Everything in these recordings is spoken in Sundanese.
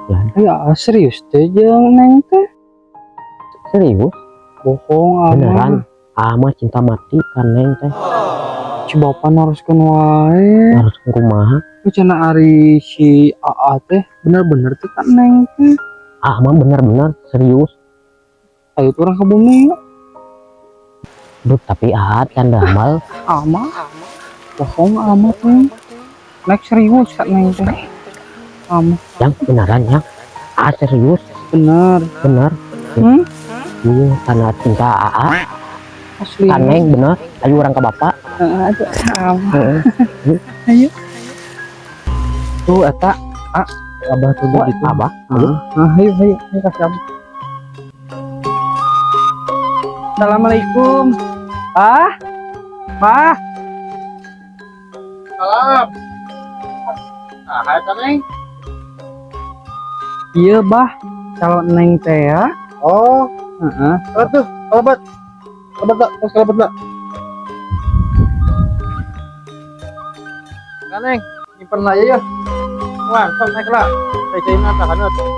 Ya serius teh jeung Neng teh. Serius? Bohong ama. Beneran. Ama cinta mati kan Neng teh. Si bapak naroskeun wae. Harus ke rumah. Cenah ari si AA teh bener-bener teh kan Neng teh. Ama bener-bener serius. Ayo tuh urang ke bumi yuk. Duh, tapi ah can damel. Ama. Bohong ama teh. Nek serius kan Neng teh. Ama Yang beneran ya. Ah serius, bener. Bener. Hmm? Iya, karena cinta AA Asli. Kan Neng bener. Ayo urang ke bapak. Heeh, aduh, ama. Heeh. Ayo. Tuh eta ah abah tuh Wah, begitu. abah. Heeh. Ah, ayo ayo ayo kasih abah. Assalamualaikum. Ah. Pak. Salam. Nah, hai Neng. Iya, Bah. Calon Neng teh ya. Oh, Heeh. tuh, kelebat. Kelebat, Pak. Terus kelebat, Pak. Nah, Neng, nyimpen aja ya. Wah, sok naik lah. Saya cain apa kan tuh.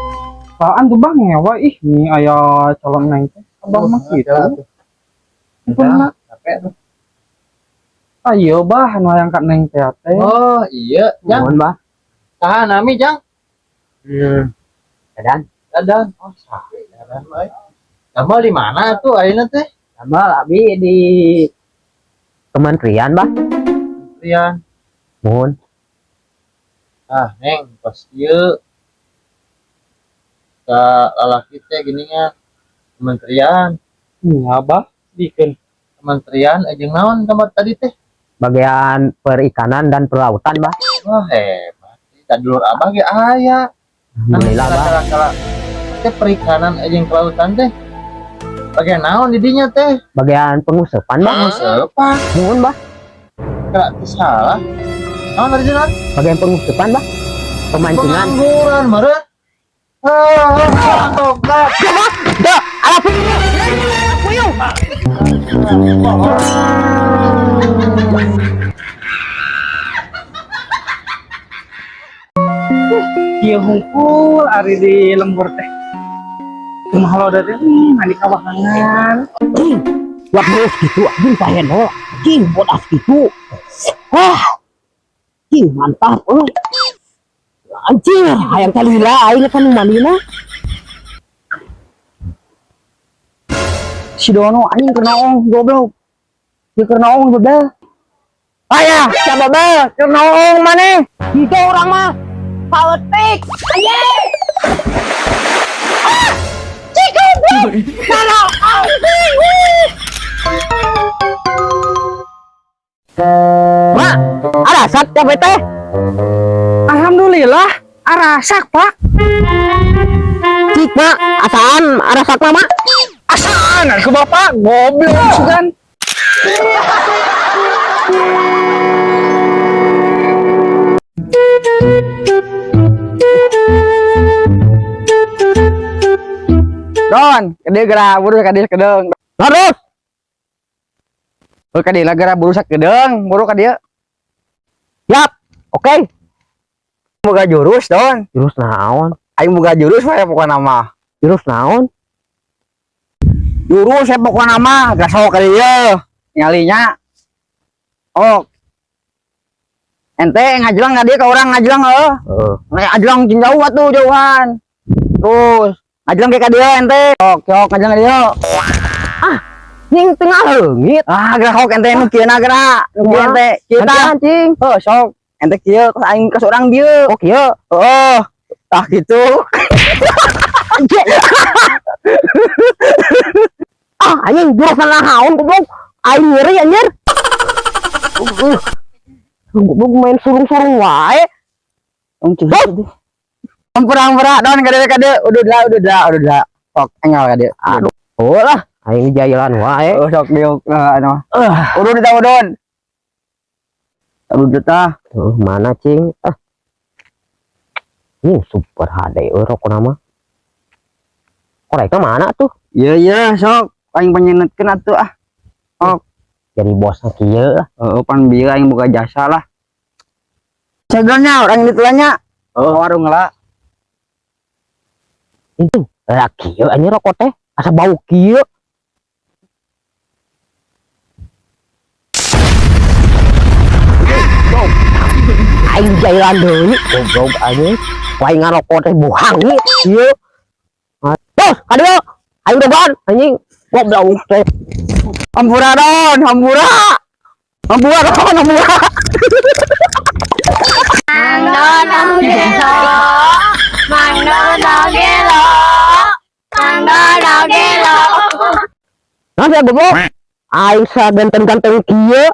Apaan tuh Bang ngewa ih ini aya calon Neng teh. Abah mah gitu. Nyimpen lah. Capek tuh. Ayo bah nu hayang ka Neng teh teh. Oh, iya, Jang. Mohon, Bah. Tahan nami, Jang. Dadan. Dadan. Oh, sae dadan euy. Damel di mana tuh ayeuna teh? Damel abi di kementerian, Bah. Kementerian. Mohon. Ah, Neng, pas ieu ka lalaki teh gini nya kementerian, Iya, Bah. Dikeun. Kementerian jeung naon kamar tadi teh? Bagian perikanan dan kelautan, Bah. Wah, hebat. Da dulur abah ge aya. Alhamdulillah, Bah. Kala teh perikanan jeung kelautan teh. Bagian naon di dinya teh? Bagian pengusepan, Bah. Pengusepan. Mohon, Bah. Kala teh salah. Naon tadi naon? Bagian pengusepan, Bah. Pemancingan. Pengangguran meureun. Ah, tongkat. Dah, ala puyuh. Ieu hungkul ari di lembur teh. Kumaha lo teh mandi kawahangan. Cing, buat terus gitu, anjing pahen ho. Cing, bodas gitu. Wah. Cing, mantap euy. Anjir, hayang talila aing kan mandina. Si Dono anjing keur naong goblok. Ieu keur naong bebel. Ayah, siapa bebel? Keur naong maneh? Itu orang mah saeutik. Anjing. Ah! Cik goblok. Salah anjing. Mak, arasak capek teh. Alhamdulillah, arasak, Pak. Cik, Mak, asaan arasak mah, Mak. Asaan ari ku bapak goblok sugan. Don, kadieu geura buru ka dieu sakedeung. Terus, Heuh ka dieu lah geura buru sakedeung, buru ka dieu. Yap, oke. Boga jurus, Don. Jurus naon? Aing boga jurus wae pokona mah. Jurus naon? Jurus saya pokona mah gasok ka dieu. Nyalinya. Oh. Ente ngajleng ka dieu ka urang ngajleng heuh. Heeh. Ngajleng jeung jauh atuh jauhan. Terus ngajleng ke ka dieu ente. Sok, sok ngajleng ka dieu. Ah, nying tengah leungit. Ah, gerak hok ente nu kieu na gerak. Nu kieu ente. Kieu tah. Gantian, cing. Heuh, sok. Ente kieu kos aing kos urang dieu. Oh, kieu. Heeh. Tah gitu. Anjing. Ah, anjing jurus naon goblok. Aing nyeri anjir. Goblok main surung-surung wae. Ong cuy. Ampura-ampura don ka dieu ka dieu. Udah dah, udah dah, udah dah. Sok enggal ka dieu. Aduh. Oh lah, aing jailan wae. Oh, sok diuk anu. Udah di tahu don. Aduh tah. Tuh, mana cing? Ah. Ini super HD euy rokona mah. Korekna mana tuh? Iya iya sok aing panyenetkeun atuh ah. Sok. Jadi bosna kieu lah. Heeh, pan bieu aing boga jasa lah. Segelnya orang ini tulanya. Oh, warung lah. Itu laki kieu anjing rokok teh asa bau kieu. Aing jailan deui, goblok anjing. Ku aing ngarokok teh buhang ieu. Terus ka dieu. Aing dogan anjing. Goblok teh. Hampura Don, hampura. Hampura Don, hampura. Mang Dono gelo, Mang Dono gelo, Mang Dono gelo. Nah, sia goblok. Aing saganteng-ganteng kieu.